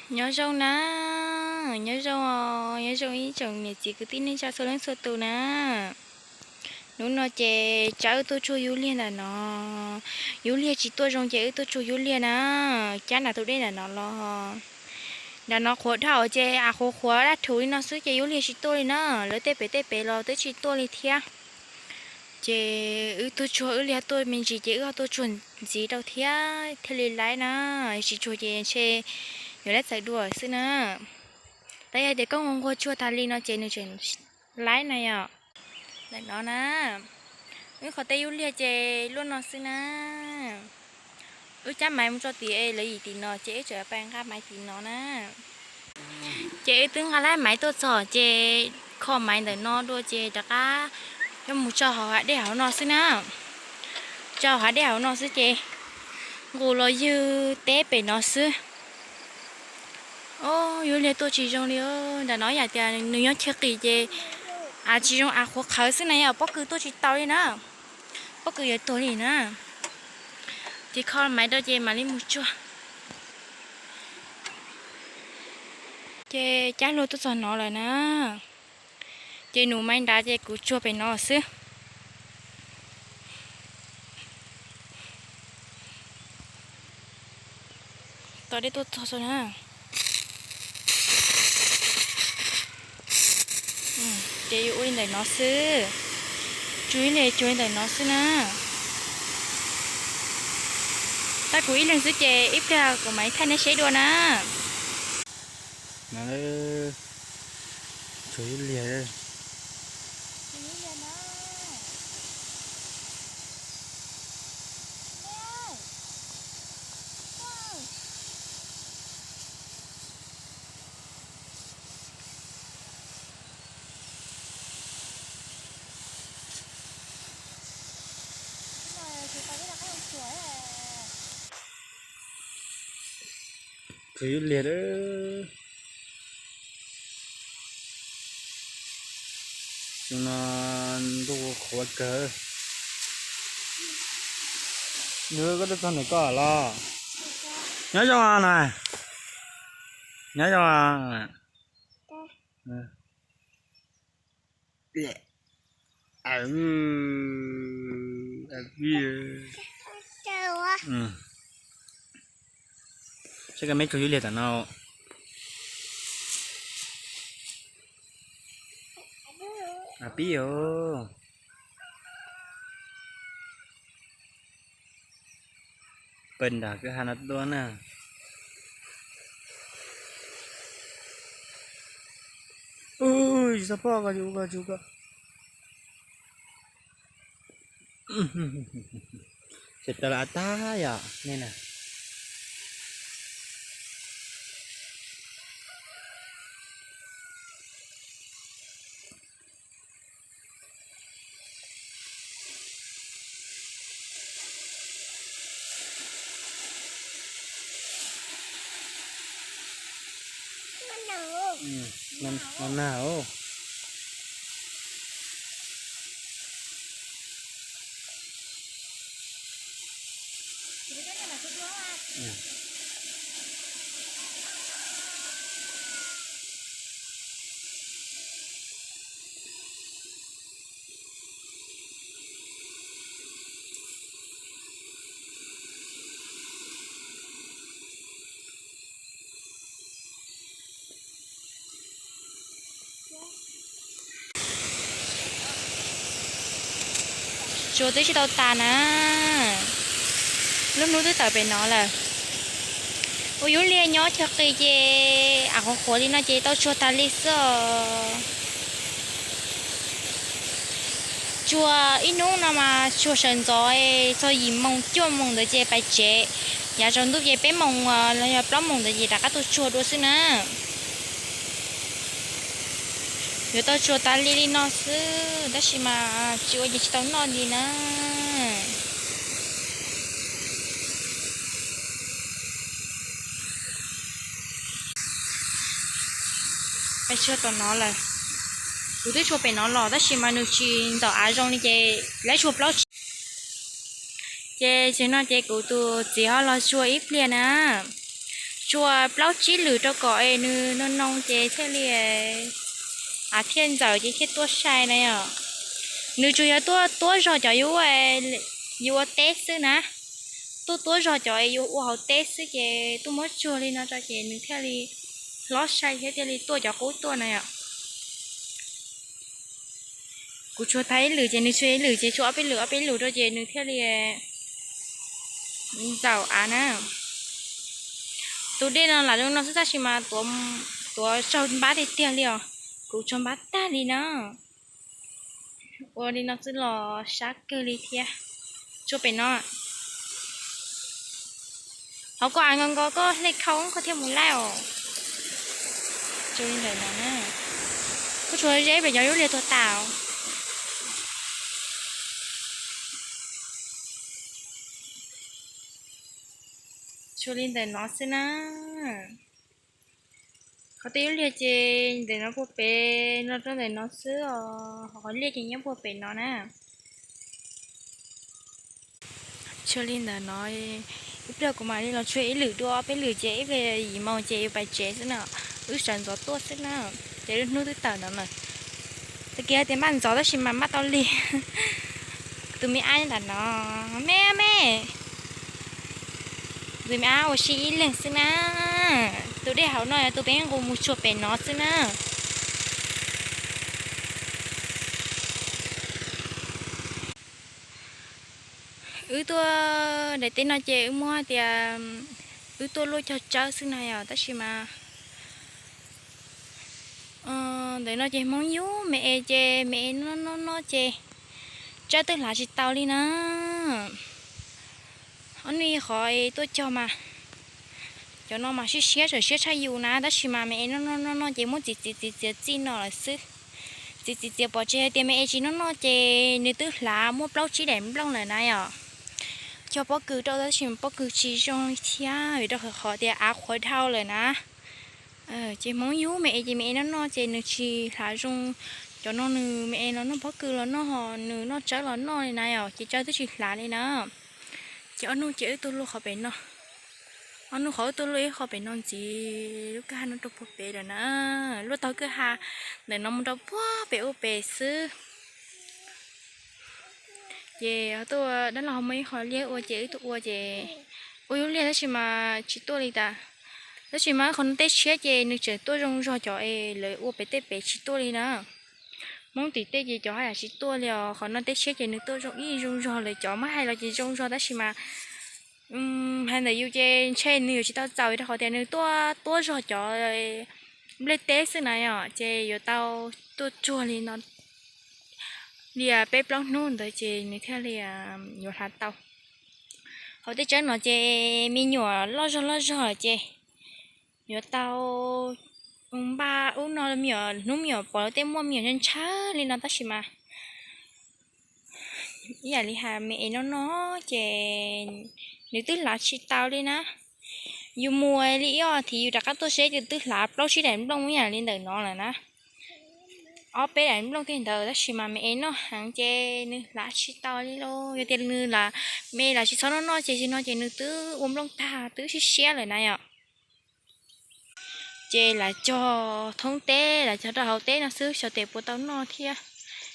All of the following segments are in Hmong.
Nyob zoo na, nyob zoo os, nyob zoo ib tsoom niam txiv kwv tij neej tsa txhua leej txhua tus na. Hnub no ces tsam wb tuaj tsuag yub liag ntawm no. Yub liag tsis tuaj zoo ces wb tuaj tsuag yub liag na. Cab nram tus dej ntawm no los. Nram no qhuav dhau ces av qhuav qhuav dab thuv li no xwb ces yub liag tsis tuaj li na. Lawv tej pem tej pem los twb tsis tuaj li thiab. Ces wb tuaj tsuag wb liag tuaj me ntsis ces wb ho tuaj tsuag ntxiv rau thiab thiaj li laib na. Tsis tsuag ces ntshe yuav laib txawv dua xwb na. Tab yog tias koj nquag nquag tsuag tas li no ces nws tseem laib na yom. Ntawm no na, wb qhov tej yub liag ces luaj no xwb na. Wb cab maiv mus tso tim lawv yim tim no ces wb tseem pais nqa maiv tim no na. Ces wb twb nqa lab maiv tuaj txog ces kho maiv ntawm no dua ces rov qab yuav mus tso hauv hav dej hauv no xwb na. Tso hauv hav dej hauv no xwb ces nqus los ywg teb pem no xwb. Yub liag tuaj tsis zoo li, nram no yam tias nws nyob chaw qis ces av tsis zoo av qhuav qhawv xwb na yom, pob kws tuaj tsis tau li na. Pob kws yuav tuag li na. Ces kho maiv rau ces mam li mus tsuag. Ces cab luag tuaj txog no lawm na. Ces nws maiv nrad ces kuv tsuag pem no xwb. Tos dej tuaj txog xwb na. Ces yuav ua li ntawm no xwb. Tsuag ib leeg tsuag li ntawm no xwb na. Tab kuv ib leeg xwb ces ib pliag kuv mam li thaij nej saib dua na. Tsuag ib leeg. Tsuag ib leeg. Xyoo no ntuj qhuav kawg. Nws koj tuaj txog ntawm koj los? Nyob zoo na. Nyob zoo. Saib koj meb tsuag yub liag tam no. Pib os. Pawg nram kwj ha no tuaj na. Ub, tsis txhob pob ko, tsis ua ko, tsis ua ko. Ces tau los tag yom nej na. No nag os. Tsuag twb tsis tau tas na. Lub hnub twb tawm pem no lawm. Ua yub liag nyob chaw qis ces av qhuav qhuav li no ces tau tsuag tas li xwb os. Tsuag ib hnub no mas tsuag sawv ntxov txog yim moos cuaj moos ntawd ces pais tsev. Yav tsaus ntuj ces peb moos los yog plaub moos ntawd ces rov qab tuaj tsuag dua xwb na. Yuav tau tsuag tas li li no xwb tab sis mas tsis ua ces tsis tau noj li na. Pais tsuag tom no lawm. Kuv twb tsuag pem no los tab sis mas nws tsis ntaus av zoo li ces laib tsuag plaub tsev. Ces tsev no ces kuv tus txiv ho los tsuag ib pliag na. Tsuas plaub tsib lwm rau kom es nws noo noo ces thiaj li, a, thiaj ntxaws ces thiaj tuaj sai na yom. Nws tsuas yog tuaj tuab zog cov yus ua teb xwb na. Tuaj tuab zog cov es yus ua hauv teb xwb ces tuaj muab tsuag li no rau ces nws thiaj li hlob sai thiab thiaj li tuaj cov qub tuaj na yom. Kuv tsuag tag ib lwm ces nws tsuag ib lwm ces tsuag ob peb lwm ob peb lwm rau ces nws thiaj li ntxaws av na. Tus dej no lam zoo no xwb tab sis mas tuav tsaug npab tiag tiag li os. Kuv tsaug npab tag li na. Ua li no xwb los sab kawg li thiab. Tsuag pem no. Hauv koj av nko nko koj hle khau koj thiaj mus laij os. Tsuag li ntawm no na. Kuj tsuag zeb pem cov yub liag tuag tas. Tsuag li ntawm no xwb na. Qhov tej yub liag ces ntawm no puag pem no rau ntawm no xwb os, ho qhov liaj ces nyob puag pem no na. Tsuag li ntawm no, ib pliag kuv mam li los tsuag ib lwm dua peb lwm ces ib pliag yim moos ces yuav pais tsev xwb na. Wb sawv ntxov tuaj xwb na, ces lub hnub twb tawm ntawd lawm. Tag kis tias npaj ntxov tab sis mas npaj tau lig. Tus me ab nyob ntawm no, me me. Tus me ab ua si ib leeg xwb na. Tus dej hauv no yog tus peb nqus mus tsuag pem no xwb na. Wb tuaj daim teb no ces wb muab hais tias wb tuaj luaj cog tsawb xwb na yom, tab sis mas ntawm no ces hmoov yub me es ces me es noj noj noj ces tsawb twb hlav tsis tau li na. Ob nij qhov tuaj cog mas cov no mas siab siab txawm siab tshaj yus na, tab sis mas me es noj noj noj noj ces muab txiav txiav txiav txiav txij no lawm xwb. Txiav txiav txiav pom tsis hais tias me es tsis noj noj ces nws twb hlav muaj plaub tsib daim nplooj lawm na yom. Cog pob kws rau tab sis pob kws tsis zoo li thiab vim rau qhov tias av qhuav dhau lawm na. Ces hmoov yub me es ces me es noj noj ces nws tsis hlav zoo. Cov no nws me es los noj pob kws los noj, nws noj tsawb los noj li na yom, ces tsawb twb tsis hlav li na. Ces ob nub ces wb tuaj luaj qhov pem no. Ob nub qhov wb tuaj luaj ib qho pem no ntxiv, lub kwj ha no rau puag pem lawm na. Luaj tau kwj ha ntawm no mus rau puag pem ua pem xwb. Ces tuaj dab laug ho muaj ib qho liaj ua ces wb tuaj ua ces ua yub liaj tab sis mas tsis tuaj li tas. Tab sis mas qhov no teb tshiab ces nws tseem tuaj zoo zog cov es lawv ua pem tej pem tsis tuaj li na. Hmoob tim tej ces cov haj yam tsis tuaj li os, qhov no teb tshiab ces nws tuaj zoo ib zoo zog lawv cov muab hais los ces zoo zog tab sis mas hais ntawm yus ces ntshe nws yuav tsis tau txaus rau qhov tias nws tuaj tuab zog cov nplej teb xwb na yom, ces yuav tau tuaj tsuag li no li peb plaub hnub ntawd ces nws thiaj li yuav hlav tau. Hauv tej tsawb no ces me nyuam loj zog loj zog lawm ces yuav tau npaj ub no me nyuam hnub me nyuam pom tej muaj me nyuam ntshaw ntshaw li no tab sis mas ib yam li hais me es noj noj ces nws twb hlav tsis tau li na. Yus mus li ib ob thiv yus rov qab tuaj seb ces twb hlav plaub tsib daim nplooj ib yam li ntawm no lawm na. Ob peb daim nplooj tej ntawd tab sis mas me es noj heev ces nws hlav tsis tau li lauj. Yog tias nws lam, me lam tsis txhob noj noj ces tsis no ces nws twb ua nplooj tag twb siab siab lawm na yom. Ces lam cog thoob teb lam cog rau hauv teb no xwb xyov tes puas tau noj thiab,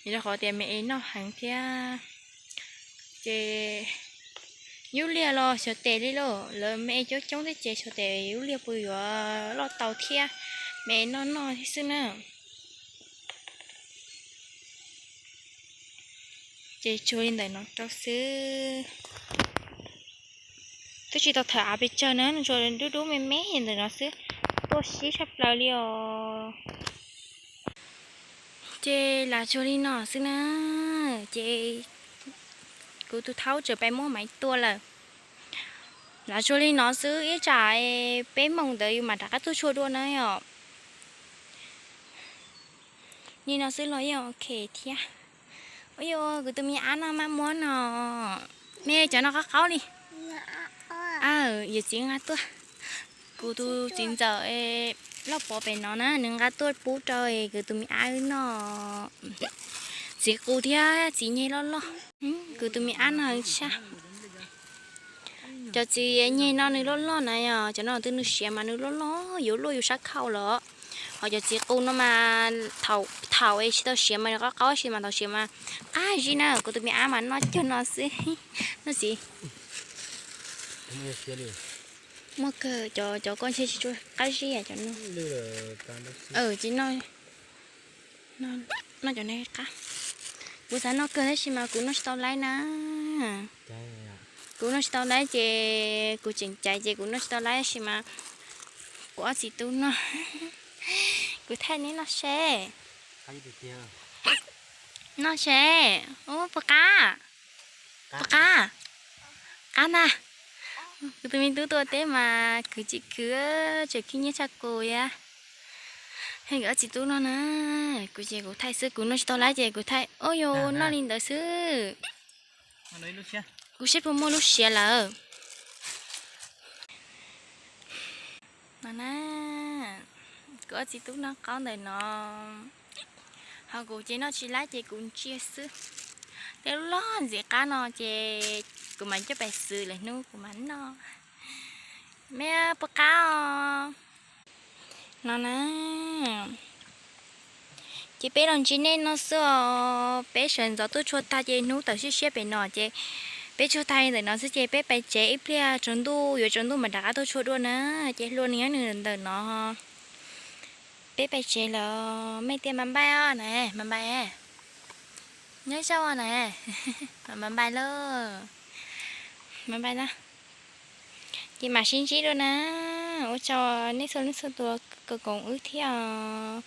vim rau qhov tias me es noj heev thiab. Ces yub liaj los xyov tes li lauj, lawv me es coob coob thiab ces xyov tes yub liaj puas yuav loj tau thiab, me es noj noj thiab xwb na. Ces tsuag li ntawm no rau xwb. Twb tsis tau thawm av pes tsawg na, tsuas dub dub me me ntawm no xwb, tuaj sib tshaj plaws li os. Ces lam tsuag li no xwb na, ces kuv tus thaub tseem pais muab maiv tua lawm. Lam tsuag li no xwb ib tsam peb moos ntawd yus mam rov qab tuaj tshuaj dua na yom. Li no xwb los yeej ok thiab. Ua yuav kuv tus me ab no maj muab no. Me cov no qaub qaub li. Aw, yawm txiv nqa tuaj. Kuv tus txiv ntxawm Lauj Pov pem no na, nws nqa tuaj pub rau kuv tus me ab wb noj. Txiv qus thiab txiv nyeg loj loj. Kuv tus me ab no heev tshaj. Cov txiv nyeg no nws loj loj na yom, cov no twb nws siav mas nws loj loj yuav luaj yus sab khau lawm. Ho cov txiv qus no mas thaum thaum es tsis tau siav mas nws qaub qaub tab sis mas thaum siav mas qab zib na, kuv tus me ab mas noj cog no xwb. Noj txiv. Muaj kawg, cov cov koj ntshe tsis tshua qab zib cov no. Tsis noj, noj cov no qab. Kuv xav noj kawg tab sis mas kuv noj tsis tau laib na. Kuv noj tsis tau laib ces kuv tseem caiv ces kuv noj tsis tau laib tab sis mas kuv ob txiv tub noj. Kuv thaij neb noj seb. Noj seb. Ub, puas qab? Puas qab? Qab ntag. Kuv tus me tub tuaj teb mas kwv tsis kwv, tseem khib nyiab tshaj kuv yam. Nkawd ob txiv tub noj na, kuv ces kuv thaij xwb, kuv noj tsis tau laib ces kuv thaij. Ub, yus noj li ntawd xwb. Kuv seb puas muaj lub siav lawm. No na, kuv ob txiv tub noj qaub ntawm no, ho kuv ces noj tsis laib ces kuv ntsia xwb. Tej lub loj ntxim qab no ces kuv mam coj pais xwb lwm hnub kuv mam noj. Me puas qab os. No na, ces peb los ntsib nej no xwb os. Peb sawv ntxov tuaj tshua tag ces hnub tawm siab siab pem no ces peb tshua tag li ntawm no xwb ces peb pais tsev ib pliag tsaus ntuj, yuav tsaus ntuj mam rov qab tuaj tshua dua na. Ces hlua nws nyob nws ntawm no. Peb pais tsev lawm, mej tias mas npaj os na, mas npaj. Nyob zoo na, mas npaj lauj, mas npaj na. Ces mam sib ntsib dua na. Ua tsaug nej txhua leej txhua tus koom wb thiab os.